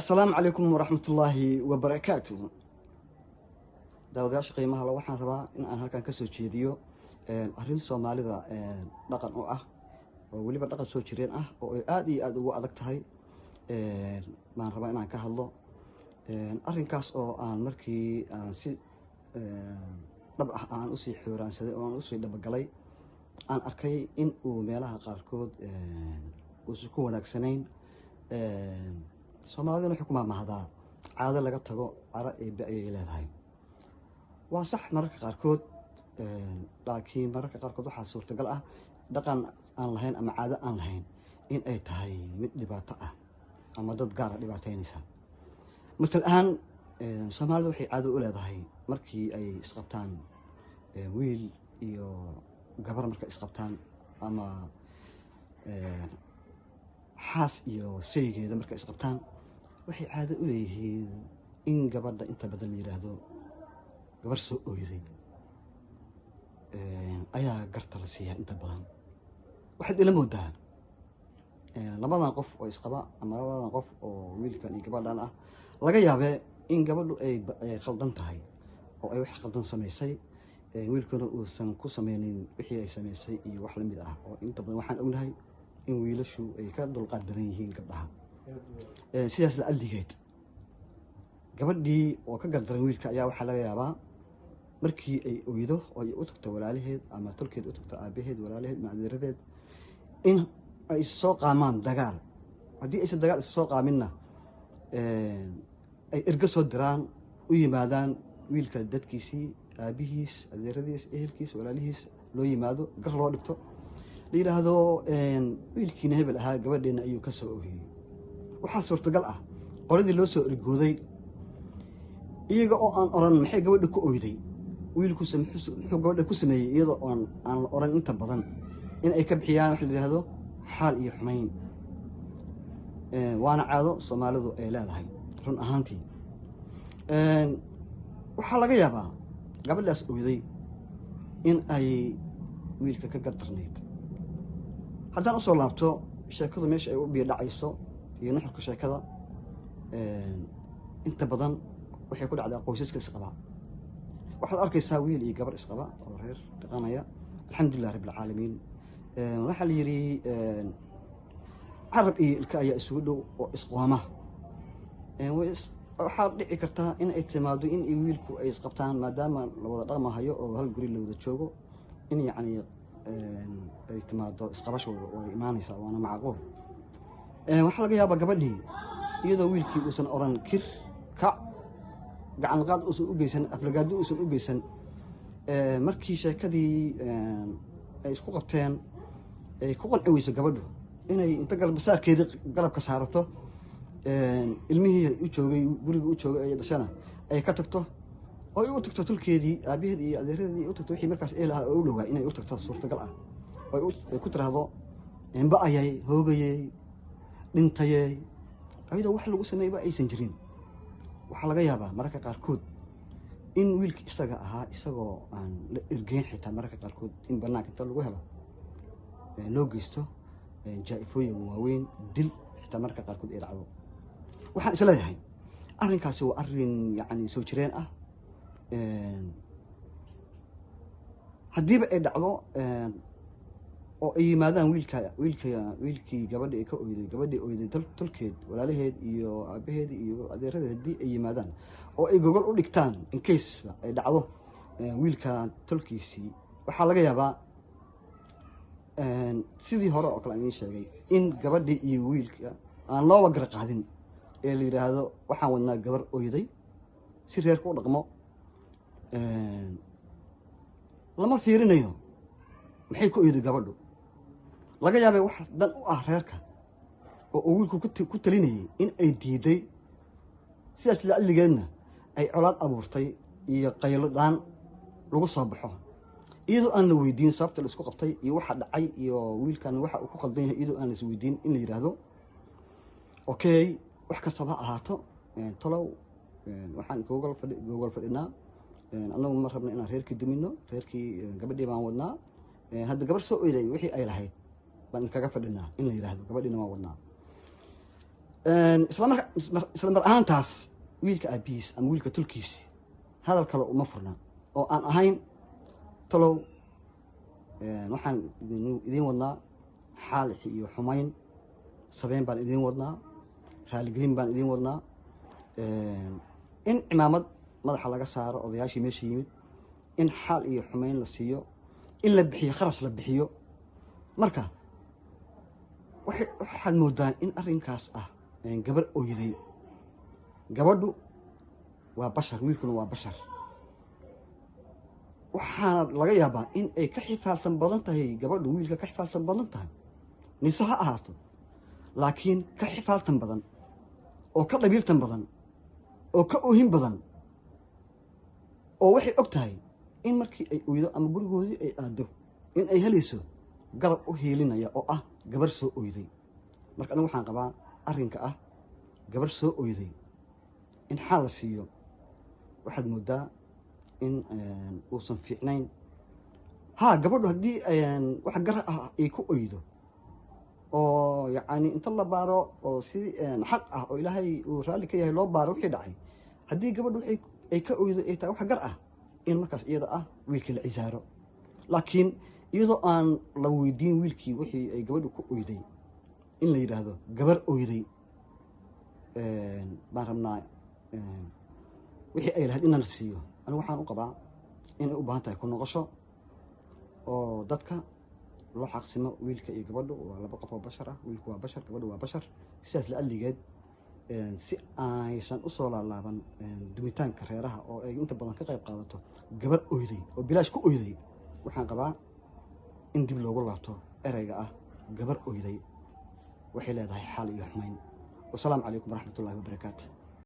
Asalaamu calaykum waraxmatullaahi wabarakaatu. Daawadayaasha qiimaha le, waxaan rabaa in aan halkan kasoo jeediyo arrin Soomaalida dhaqan u ah, oo weliba dhaqan soo jireen ah, oo ay aada iyo aada ugu adag tahay baan rabaa inaan ka hadlo. Arrinkaas oo aan markii aan si dhab ah aan usii xooraansaday oo aan usii dhabagalay, aan arkay in uu meelaha qaarkood uusan ku wanaagsanayn. Soomaalidana waxay ku maahmaahdaa, "Caado laga tago caro eebe ayay leedahay." Waa sax mararka qaarkood, laakiin mararka qaarkood waxaa suurtagal ah dhaqan aan lahayn ama caado aan lahayn in ay tahay mid dhibaato ah ama dad gaara dhibaateynaysa. Matal ahaan, Soomaalida waxay caado u leedahay markii ay isqabtaan, wiil iyo gabar markay isqabtaan ama xaas iyo saygeeda markay isqabtaan, waxay caado u leeyihiin in gabadha inta badan la yidhaahdo gabar soo ooyday ayaa garta la siiyaa. Inta badan waxaad ila moodaa labadan qof oo isqaba ama labadan qof oo wiilkan iyo gabadhan ah, laga yaabee in gabadhu ay khaldan tahay oo ay wax khaldan samaysay, wiilkuna uusan ku sameynin wixii ay samaysay iyo wax lamid ah, oo inta badan waxaan ognahay in wiilashu ay ka dulqaad badan yihiin gabdhaha. Sidaas la adligeed, gabadhii oo ka gardaran wiilka ayaa waxaa laga yaabaa markii ay oydo oo ay u tagto walaalaheed ama tolkeed, u tagto aabaheed, walaalaheed, macdiradeed, in ay soo qaamaan dagaal. Haddii aysan dagaal isu soo qaaminna, ay ergo soo diraan, u yimaadaan wiilka dadkiisii, aabihiis, adeeradiis, ehelkiis, walaalihiis loo yimaado, gar loo dhigto, la yidhaahdo wiilkiina hebel ahaa gabadheena ayuu ka soo ohiyey. Waxaa suurtagal ah qoladii loo soo ergooday, iyaga oo aan oran maxay gabadha ku oyday, wiilkuse muxuu gabadha ku sameeyey, iyadoo oon aan la oran, inta badan in ay ka bixiyaan waxa la yidhahdo xaal iyo xumayn. Waana caado Soomaalidu ay leedahay. Run ahaantii, waxaa laga yaabaa gabadhaas oyday in ay wiilka ka gardarnayd. Haddaan usoo laabto sheekadu meesha ay u biyo dhacayso iyo nuxurka sheekada, inta badan waxay ku dhacdaa qoysaska isqabaa. Waxaad arkaysaa wiil iyo gabar isqaba oo reer dhaqanaya, alxamdulilah rabbilcaalamiin. Waxaa la yidhi, carab iyo ilka ayaa isugu dhow oo isqooma. Waxaa dhici kartaa in ay timaado in wiilku ay isqabtaan, maadaama la wada dhaqmahayo oo hal guri la wada joogo, in yacni ay timaado isqabasho way imaanaysaa, waana macquul. Waxaa laga yaabaa gabadhii, iyadoo wiilkii uusan oran kir kac, gacan qaad uusan u geysan, aflagaado uusan u geysan, markii sheekadii ay isku qabteen ay ku qanci weyso gabadhu, inay inta galbasaarkeedii garabka saarato, ilmihii u joogay guriga u joogay ay dhashana ay ka tagto oo ay u tagto tulkeedii, aabaheed iyo adeeradeedii u tagto, wixii markaas ehel ah oo u dhowaa inay u tagto suurtagal ah, oo ay ku tiraahdo ba-ayay, hoogayey, dhintayey, ayadoo wax lagu sameeyba aysan jirin. Waxaa laga yaabaa mararka qaarkood in wiilki isaga ahaa, isagoo aan la ergeyn xitaa, mararka qaarkood in banaanka inta lagu helo loo geysto jaa-ifooyin waaweyn, dil xitaa mararka qaarkood ay dhacdo. Waxaan isleeyahay arrinkaasi waa arrin yacni soo jireen ah. Haddiiba ay dhacdo oo ay yimaadaan wiilka wiilka wiilkii gabadhi ay ka oyday, gabadhii oyday tolkeed, walaalaheed iyo aabaheed iyo adeeradeed, haddii ay yimaadaan oo ay gogol u dhigtaan, in case ay dhacdo, wiilka tolkiisii, waxaa laga yaabaa sidii hore oo kale aan idiin sheegay in gabadhii iyo wiilka aan looba gar qaadin ee la yidhaahdo waxaan wadnaa gabar oyday si reerka u dhaqmo. Lama fiirinayo maxay ku oyday gabadhu. Laga yaabay wax dan u ah reerka oo uu wiilku ku talinayay in ay diiday, sidaas lacalligeedna ay colaad abuurtay iyo qaylo dhaan lagu soo baxo, iyadoo aan la weydiin sababta la isku qabtay iyo waxa dhacay iyo wiilkan waxa uu ku qaldan yahay, iyadoo aan la isweydiin in la yidhaahdo okay, wax kastaba ha ahaato, tolow waxaan gogol fadhi, gogol fadhinaa, annagu ma rabno inaan reerkii dumino, reerkii gabadhii baan wadnaa, hadda gabar soo oyday wixii ay lahayd baan kaga fadhinaa, in la yidhaahdo gabadhiina waan wadnaa. Isla marka, isla mar ahaantaas, wiilka aabihiis ama wiilka tulkiis hadal kale uma furna oo aan ahayn: "Talow, waxaan idiin wadnaa xaal iyo xumayn, sabeyn baan idiin wadnaa, raaligelin baan idiin wadnaa." In cimaamad madaxa laga saaro odayaashii meesha yimid, in xaal iyo xumayn la siiyo, in la bixiyo kharash la bixiyo. Marka waxaad moodaa in arrinkaas ah gabar oyday, gabadhu waa bashar, wiilkuna waa bashar. Waxaana laga yaabaa in ay ka xifaalsan badan tahay gabadhu wiilka, ka xifaalsan badan tahay, nise ha ahaato, laakiin ka xifaaltan badan oo ka dhabiirtan badan oo ka oohin badan, oo waxay og tahay in markii ay oydo ama gurigoodii ay aado in ay helayso garab u hiilinaya oo ah gabar soo oyday. Marka anigu waxaan qabaa arrinka ah gabar soo oyday in xaal la siiyo waxaad moodaa in uusan fiicnayn. Ha, gabadhu haddii wax gar ah ay ku oydo oo yacni inta la baaro oo si xaq ah oo Ilaahay uu raalli ka yahay loo baaro wixii dhacay, haddii gabadhu waxay ay ka oydo ay tahay wax gar ah, in markaas iyada ah wiilkii la cisaaro. Laakiin iyadoo aan la weydiin wiilkii wixii ay gabadhu ku oyday, in la yidhaahdo gabar oyday baan rabnaa wixii ay lahayd inaan la siiyo, anigu waxaan u qabaa inay u baahan tahay ku noqosho oo dadka loo xaqsimo. Wiilka iyo gabadhu waa laba qof oo bashar ah. Wiilku waa bashar, gabadhu waa bashar. Sidaas la adligeed, si aysan usoo laalaaban dumitaanka reeraha oo ay inta badan ka qayb qaadato gabar oyday oo bilaash ku oyday, waxaan qabaa in dib loogu laabto ereyga ah gabar oyday waxay leedahay xaal iyo xumayn. Wasalaamu calaykum waraxmatullahi wabarakaatu.